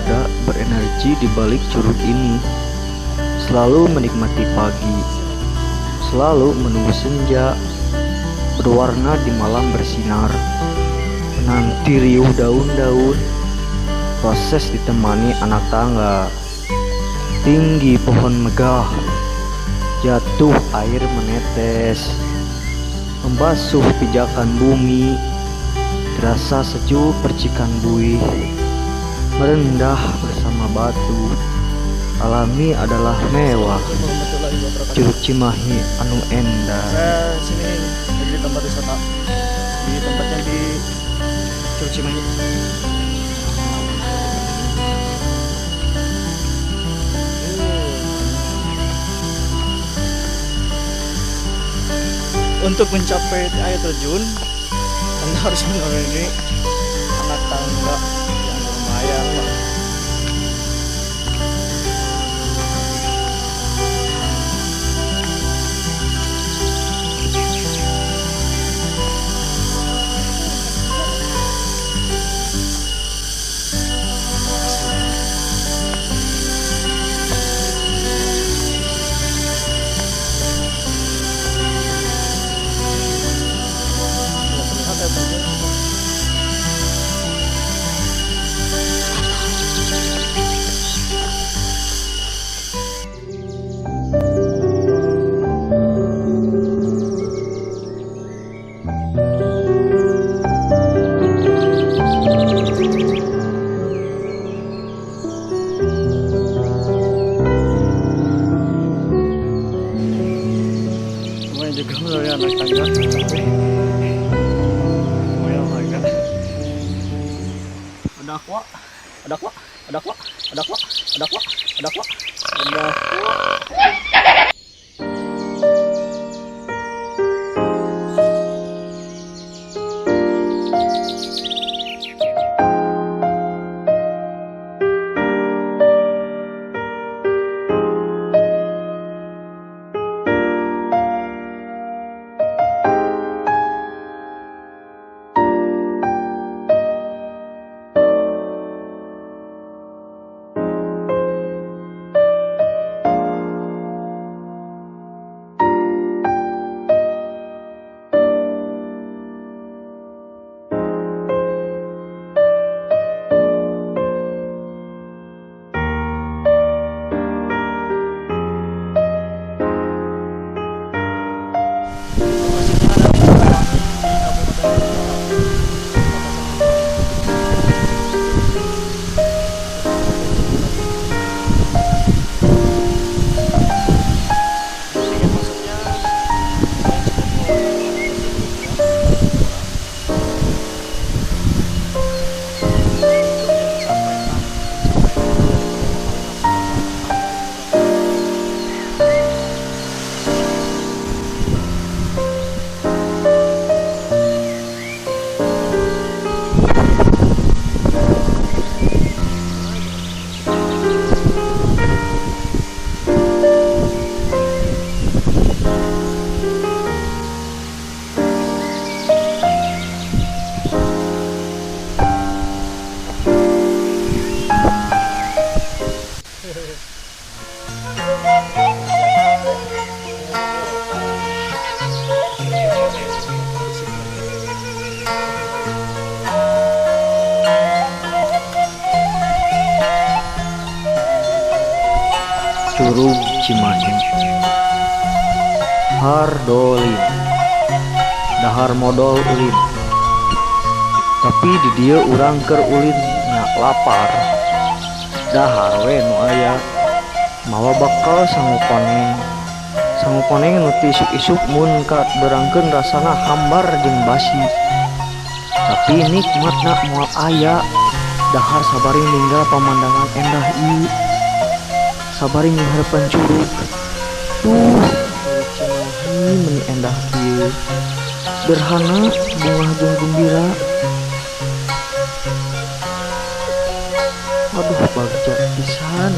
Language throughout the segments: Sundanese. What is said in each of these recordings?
berada berenergi di balik curug ini. Selalu menikmati pagi, selalu menunggu senja, berwarna di malam bersinar, menanti riuh daun-daun, proses ditemani anak tangga. Tinggi pohon megah, jatuh air menetes, membasuh pijakan bumi, terasa sejuk percikan buih, merendah bersama batu. Alami adalah mewah. Curug Cimahi anu endah. Saya sini lagi di tempat wisata, di tempatnya di Curug Cimahi. Untuk mencapai air terjun, Anda harus menuruni anak tangga yang lumayan lah. Juga melalui anak tangga, tapi lumayan agak. Ada aqua, ada aqua, ada aqua, ada aqua, ada aqua, ada aqua, ada aqua. Curug Cimahi Hardolin dahar modol ulin, tapi di dieu urang keur ulin nya lapar. Dahar we nu aya mawa bakal sangu koneng, sangu koneng nu ti isuk-isuk mun kaberangkeun rasana hambar jeung basi, tapi nikmatna moal aya. Dahar sabari ninggal pamandangan endah ieu, sabari nghareupan curug. Tuh Curug Cimahi meni endah kieu, sederhana bunga jeung gembira. Aduh bagja pisan.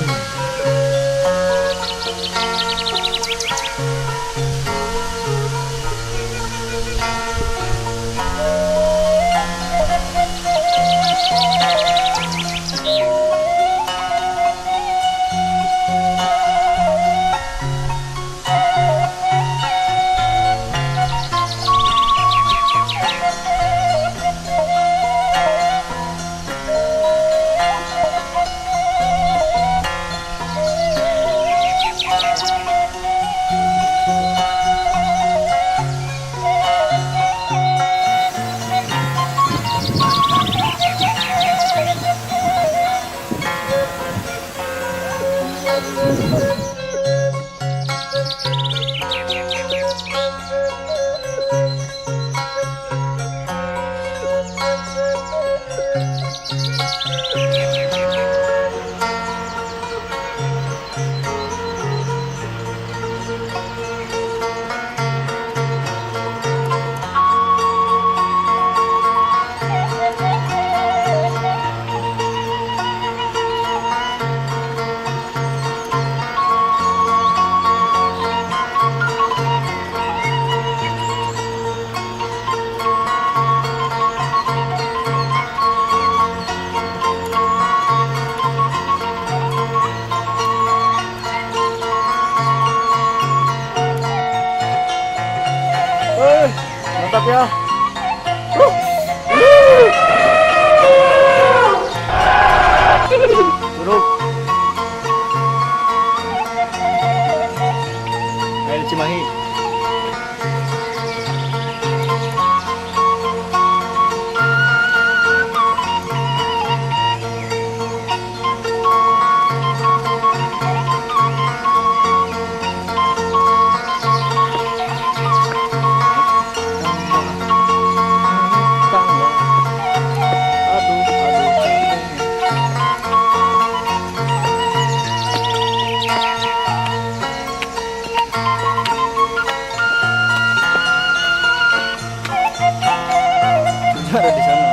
Mantap ya. Curug. Ayo di Cimahi. Tangga. Aduh, aduh, tangganya. Ada di sana.